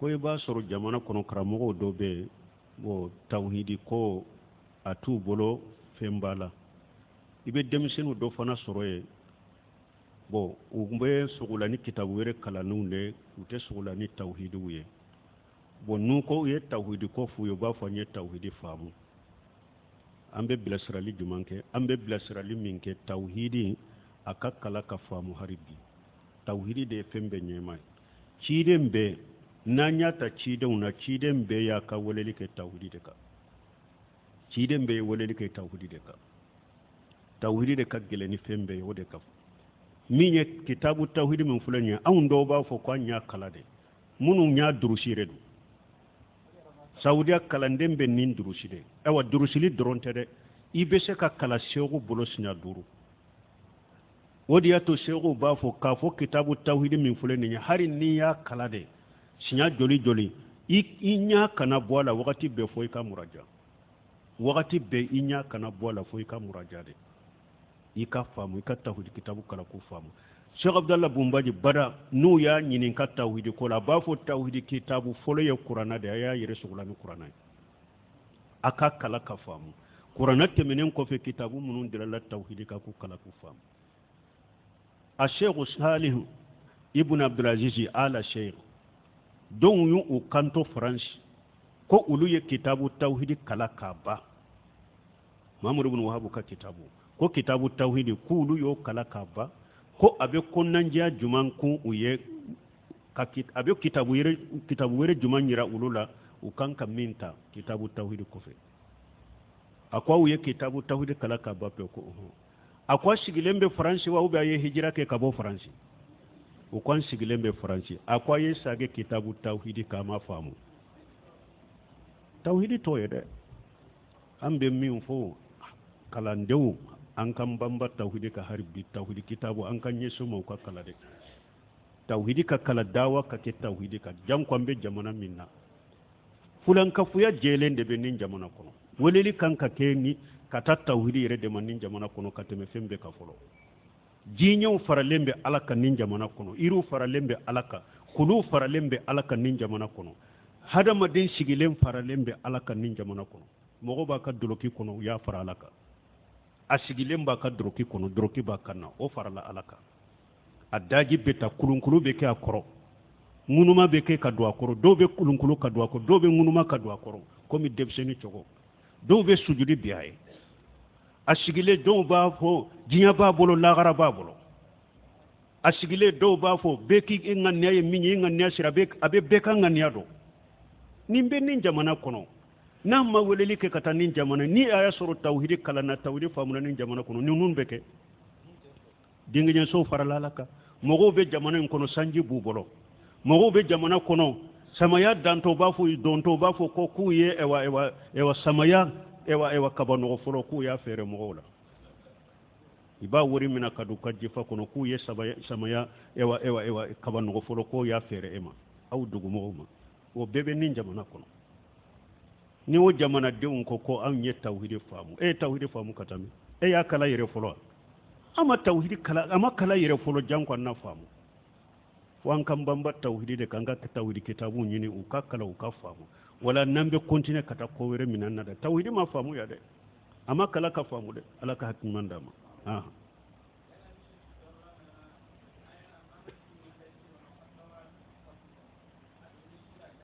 Ko i b'a sɔrɔ jamana kɔnɔ karamɔgɔw dɔ bɛ yen, bon, tawhidi ko a t'u bolo fɛn ba la. I bɛ denmisɛnninw dɔ fana sɔrɔ yen, bon, u bɛ sogola ni kitabu wɛrɛ kalanniw de, u tɛ sogola ni tawhidiw ye. Bon, n'u ko u ye tawhidi ko f'u ye, u b'a fɔ n ye tawhidi faamu. An bɛ bilasirali jumɛn kɛ? An bɛ bilasirali min kɛ, tawhidi a ka kalan ka faamu hari bi. Tawhidi de ye fɛn bɛɛ ɲɛmaa ye. Ciden bɛɛ, n'an y'a ta cidenw na, ciden bɛɛ y'a ka weleli kɛ tawhidi de kan. Ciden bɛɛ ye weleli kɛ tawhidi de kan. Tawhidi de ka gɛlɛn ni fɛn bɛɛ ye. O de ka min ye kitabu tawhidi min filɛ nin ye, anw dɔw b'a fɔ ko an y'a kalan de, minnu y'a durusi yɛrɛ don. Saudiya kalanden bɛ nin durusi de. Ayiwa, durusili dɔrɔn tɛ dɛ, i bɛ se ka kalan seku bolo siɲɛ 5. O de y'a to sekuw b'a fɔ k'a fɔ kitabu tawhidi min filɛ nin ye, hali n'i y'a kalan de siɲɛ joli joli, i ɲɛ kana bɔ a la wagati bɛɛ fo i ka muraja. Wagati bɛɛ i ɲɛ kana bɔ a la fo i ka muraja de, i ka faamu, i ka tawhidi kitabu kalan k'u faamu. Sheikh Abdallah Bumbaji bada, n'u y'a ɲininka tawhidi ko la, a b'a fɔ tawhidi kitabu fɔlɔ ye kuranna de ye, a y'a yɛrɛ sogola ni kuranna ye, a ka kalan ka faamu. Kuranna tɛmɛnen kɔfɛ, kitabu minnu dira la tawhidi kan, k'u kalan k'u faamu. A Sheikh Salih Ibn Abdulaziz Ala Sheikh dɔw y'u kanto Faransi ko olu ye kitabu tawhidi kalan k'a ban, Mamadu ibn Wahabu ka kitabu, ko kitabu tawhidi k'olu y'o kalan k'a ban, ko a bɛ kɔnɔnajɛya jumɛn kun u ye ka a bɛ kitabu wɛrɛ jumɛn yira olu la u kan ka min ta kitabu tawhidi kɔfɛ. A ko aw ye kitabu tawhidi kalan k'a ban pewu? Ko ɔhɔn. A ko a sigilen bɛ Faransi wa, ou bien a ye hijira kɛ ka bɔ Faransi? U ko an sigilen bɛ Faransi. A ko a ye sage kitabu tawhidi k'a ma faamu. Tawhidi t'o ye dɛ. An bɛ min fɔ kalandenw, an k'an banba tawhidi ka hari bi. Tawhidi kitabu, an ka ɲɛsin ma u ka kalan dɛ. Tawhidi ka kalan, dawa ka kɛ tawhidi kan. Janko an bɛ jamana min na, fulankafoya jɛlen de bɛ nin jamana kɔnɔ. Weleli kan ka kɛ ni ka taa tawhidi yɛrɛ de ma nin jamana kɔnɔ ka tɛmɛ fɛn bɛɛ kan fɔlɔ. Jinɛw faralen bɛ Ala kan nin jamana kɔnɔ, yiriw faralen bɛ Ala kan, kuluw faralen bɛ Ala kan nin jamana kɔnɔ, hadamaden sigilen faralen bɛ Ala kan nin jamana kɔnɔ. Mɔgɔ b'a ka doloki kɔnɔ, u y'a fara Ala kan. A sigilen b'a ka doloki kɔnɔ, doloki b'a kan na, o farala Ala kan. A daji bɛ ta, kulunkulu bɛ kɛ a kɔrɔ, ŋunuma bɛ kɛ ka don a kɔrɔ. Dɔw bɛ kulunkulu ka don a kɔrɔ, dɔw bɛ ŋunuma ka don a kɔrɔ komi denmisɛnnin cogo. Dɔw bɛ sujudi bi a ye a sigilen. Dɔw b'a fɔ diɲɛ b'a bolo, lahara b'a bolo. A sigilen, dɔw b'a fɔ bɛɛ k'i ŋaniya ye min ye, i ŋaniya sira a bɛ bɛɛ ka ŋaniya dɔn. Nin bɛ nin jamana kɔnɔ, n'a ma weleli kɛ ka taa nin jamana, ni a y'a sɔrɔ tawhidi kalanna, tawhidi faamuna nin jamana kɔnɔ, ninnu bɛ kɛ denkɛɲɛsow farala Ala kan. Mɔgɔw bɛ jamana in kɔnɔ, sanji b'u bolo. Mɔgɔw bɛ jamana kɔnɔ, samaya dantɔ b'a fɔ, dontɔ b'a fɔ ko k'u ye ɛwa ɛwa ɛwa samaya ɛwa ɛwa kabanɔgɔ fɔlɔ, k'u y'a feere mɔgɔw la. I b'a wari minɛ ka don ka jifa kɔnɔ k'u ye samaya ɛwa ɛwa ɛwa kabanɔgɔ fɔlɔ, k'o y'a feere e ma, aw dugumɔgɔw ma. O bɛɛ bɛ nin jamana kɔnɔ. Ni o jamanadenw ko ko anw ye tawhidi faamu, e ye tawhidi faamu ka tɛmɛ e y'a kala yɛrɛ fɔlɔ. An ma tawhidi kala, a ma kala yɛrɛ fɔlɔ, janko an na faamu. Fo an k'an banba tawhidi de kan, an ka tawhidi kitabu ɲini, u ka kala, u ka faamu. Wala n'an bɛ continuer ka taa ko wɛrɛ minɛ na dɛ, tawhidi ma faamu ya dɛ, a ma kala ka faamu dɛ. Ala ka hakili ɲuman d'an ma.